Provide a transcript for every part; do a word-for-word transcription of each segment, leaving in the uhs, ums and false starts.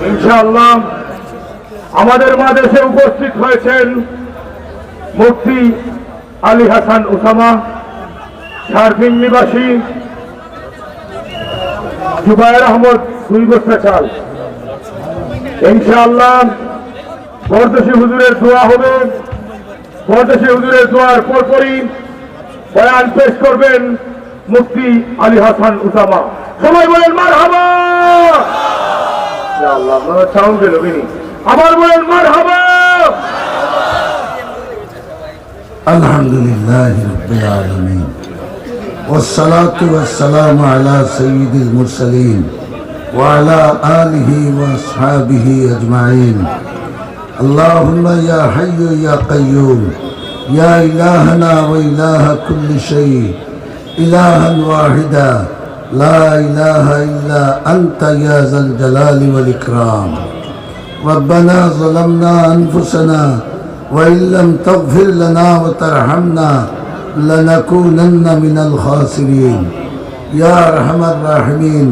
ইনশাআল্লাহ, আমাদের মাঝে এসে উপস্থিত হয়েছেন মুফতি আলী হাসান উসামা, শারফিন নিবাসী, জুবায়ের আহমদ, দুই বস্তা চাল। ইনশাআল্লাহ, পরদেশি হুজুরের দোয়া হবে। পরদেশি হুজুরের দোয়ার পরপরই বয়ান পেশ করবেন মুফতি আলী হাসান উসামা। সবাই বলেন মারহাবা। ইয়া আল্লাহ, আপনারা সাউন্ড দিল বিনি। আবার বলেন মারহাবা। الحمد لله رب العالمين، والصلاة والسلام على سيد المرسلين وعلى آله وأصحابه أجمعين. اللهم يا حي يا قيوم، يا إلهنا وإله كل شيء، إلها واحدا، لا إله إلا أنت يا ذا الجلال والإكرام. ربنا ظلمنا أنفسنا وإن لم تغفر لنا وترحمنا لنكونن من الخاسرين. يا أرحم الراحمين,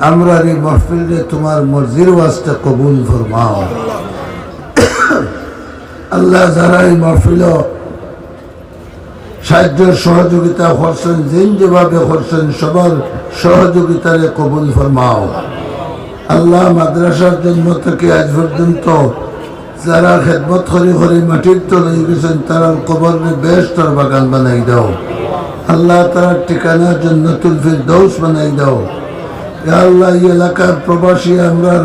আমরার এই মাহফিলরে তোমার মর্জির ওয়াস্তে কবুল ফরমাও। আল্লাহ, যারা এই মাহফিলো সাহায্য সহযোগিতা করছেন, যেন যেভাবে করছেন, সবার সহযোগিতারে কবুল ফরমাও। আল্লাহ, মাদ্রাসার জন্ম থেকে আজ পর্যন্ত যারা খেদমত করি করি মাটির তলে গেছেন, তারার কবররে বেহেশতর বাগান বানাই দাও। আল্লাহ, তারার ঠিকানা জান্নাতুল ফিরদৌস বানাই দাও। ইয়া আল্লাহ, এই এলাকার প্রবাসী, আমরার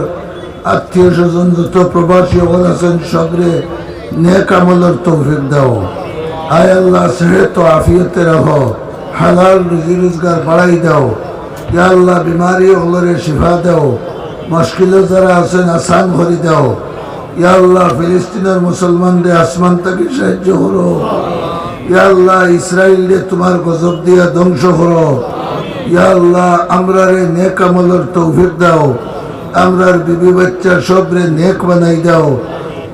আত্মীয় স্বজন যত প্রবাসী অকল আছেন, সবরে নেক আমলর তৌফিক দাও। আয় আল্লাহ, সেহত ও আফিয়তে রাখো, হালাল রুজি রোজগার বাড়াই দাও। ইয়া আল্লাহ, বিমারি অকলরে শিফা দাও, মুশকিলো যারা আছেন আসান করি দাও। ইয়া আল্লাহ, ফিলিস্তিনের মুসলমানরে আসমান থাকি সাহায্য করো। ইয়া আল্লাহ, ইসরাইলরে তোমার গজব দিয়া ধ্বংস করো। ইয়া আল্লাহ, আমরারে নেক আমলর তৌফিক দাও। আমরার বিবি বাচ্চা সবরে নেক বানাই দাও।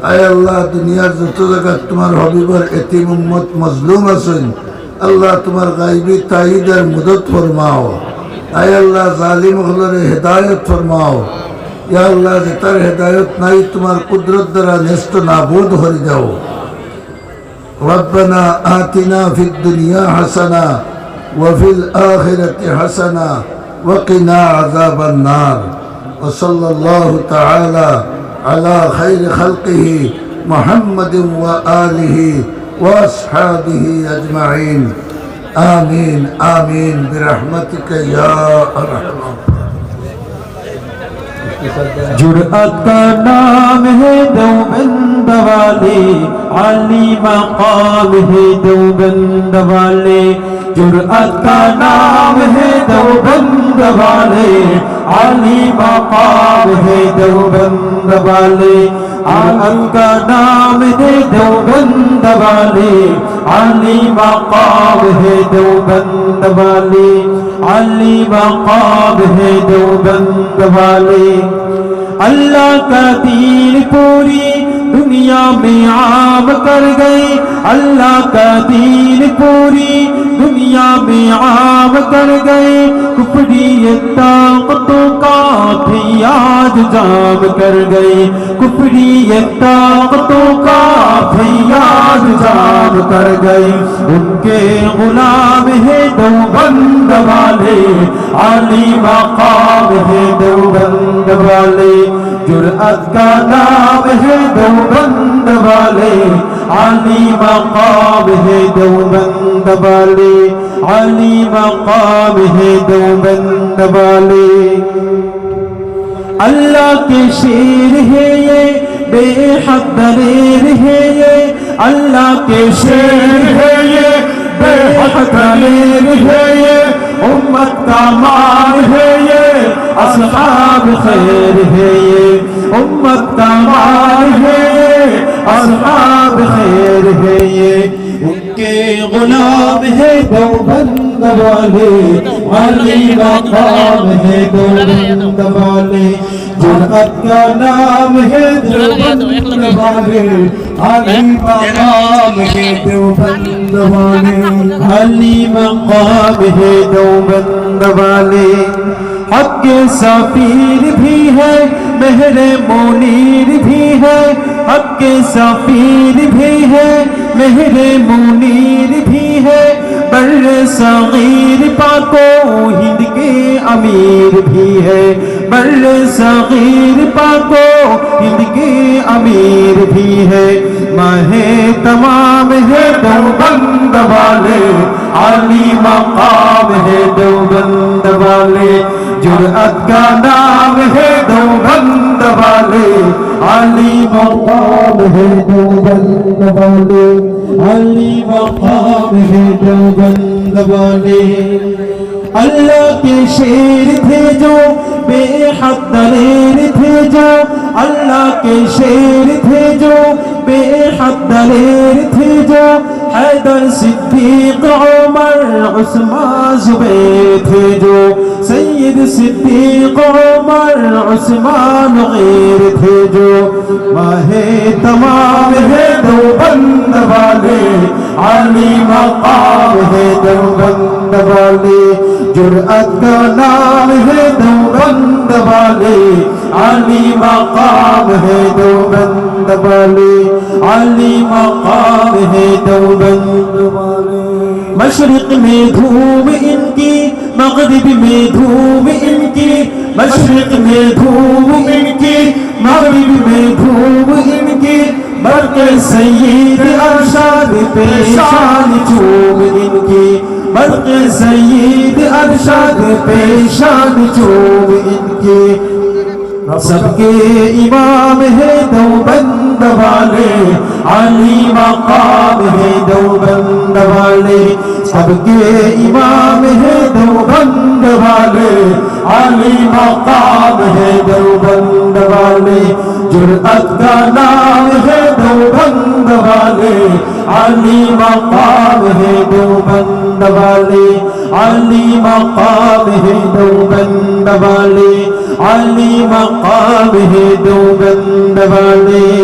আয় আল্লাহ, দুনিয়ার যত জাগাত তোমার হাবিবর এতিম উম্মত মজলুম আছেন, আল্লাহ, তোমার গাইবি তাইদ আর মদত ফরমাও। আয় আল্লাহ, জালিম অকলরে হেদায়ত ফরমাও। ইয়া আল্লাহ, যেতার হেদায়ত নাই, তোমার কুদরত দ্বারা নেস্ত নাবুদ করি দাও। ربنا آتنا في الدنيا حسنة وفي الآخرة حسنة وقنا عذاب النار. وصلى الله تعالى على خير خلقه محمد وآله وأصحابه أجمعين. آمين، آمين، برحمتك يا أرحم الراحمين. جرأت کا نام ہے دیوبند والے، عالی مقام ہے دیوبند والے۔ جرأت کا نام ہے دیوبند والے، عالی مقام ہے دیوبند والے۔ جرأت کا نام ہے دیوبند والے، عالی مقام ہے دیوبند والے، عالی مقام ہے دیوبند والے۔ اللہ کا دین پوری دنیا میں عام کر گئے، اللہ کا دین پوری دنیا میں عام کر گئے۔ کفری طاقتوں کا پھیاج جام کر گئے، کفری طاقتوں کا پھیاج جام کر گئے۔ ان کے غلام ہے دیوبند والے، عالی مقام ہے دیوبند والے۔ جرأت کا نام ہے دیوبند والے، عالی مقام ہے دیوبند والے، عالی مقام ہے دیوبند والے۔ اللہ کے شیر ہے یہ، بے حد دلیر ہے یہ، اللہ کے شیر ہے یہ، بے حد دلیر ہے یہ، امت کا مان ہے یہ، اصحاب خیر ہے یہ، امت کا مان ہے یہ، اصحاب خیر ہے یہ۔ ان کے غلام ہے دیوبند والے، عالی مقام ہے دیوبند والے۔ جرأت کا نام ہے دیوبند والے، عالی مقام ہے دیوبند والے، عالی مقام ہے دیوبند والے۔ حق کے سفیر بھی ہے، مہر منیر بھی ہے، حق کے سفیر بھی ہے، مہر منیر بھی ہے، بر صغیر پاک و ہند کے امیر بھی ہے، بر صغیر پاک و ہند کے امیر بھی ہے۔ ماہ تمام ہے دیوبند والے، عالی مقام ہے دیوبند والے، جرأت کا نام ہے دیوبند والے، عالی مقام ہے دیوبند والے، عالی مقام ہے دیوبند والے۔ اللہ کے شیر تھے جو، بے حد دلیر تھے جو، اللہ کے شیر تھے جو، بے حد دلیر تھے جو، حیدر صدیق عمر عثمان زبیر تھے جو، سید صدیق عمر عثمان غیر تھے جو۔ ماہ تمام ہے دیوبند والے، عالی مقام ہے دیوبند والے، جرأت کا نام ہے دیوبند والے، عالی مقام ہے دیوبند والے، عالی مقام ہے دیوبند والے۔ مشرق میں دھوم ان کی، مغرب میں دھوم ان کی، مشرق میں دھوم ان کی، مغرب میں دھوم ان کی، برق سید ارشاد پیشان چوم ان کی، برق سید ارشاد پیشان چوم ان کی۔ سب کے امام ہے دیوبند والے، عالی مقام ہے دیوبند والے، سب کے امام ہے دیوبند والے، عالی مقام ہے دیوبند والے، جرأت کا نام ہے دیوبند والے، عالی مقام ہے دیوبند والے، عالی مقام ہے دیوبند والے، عالی مقام ہے دیوبند والے۔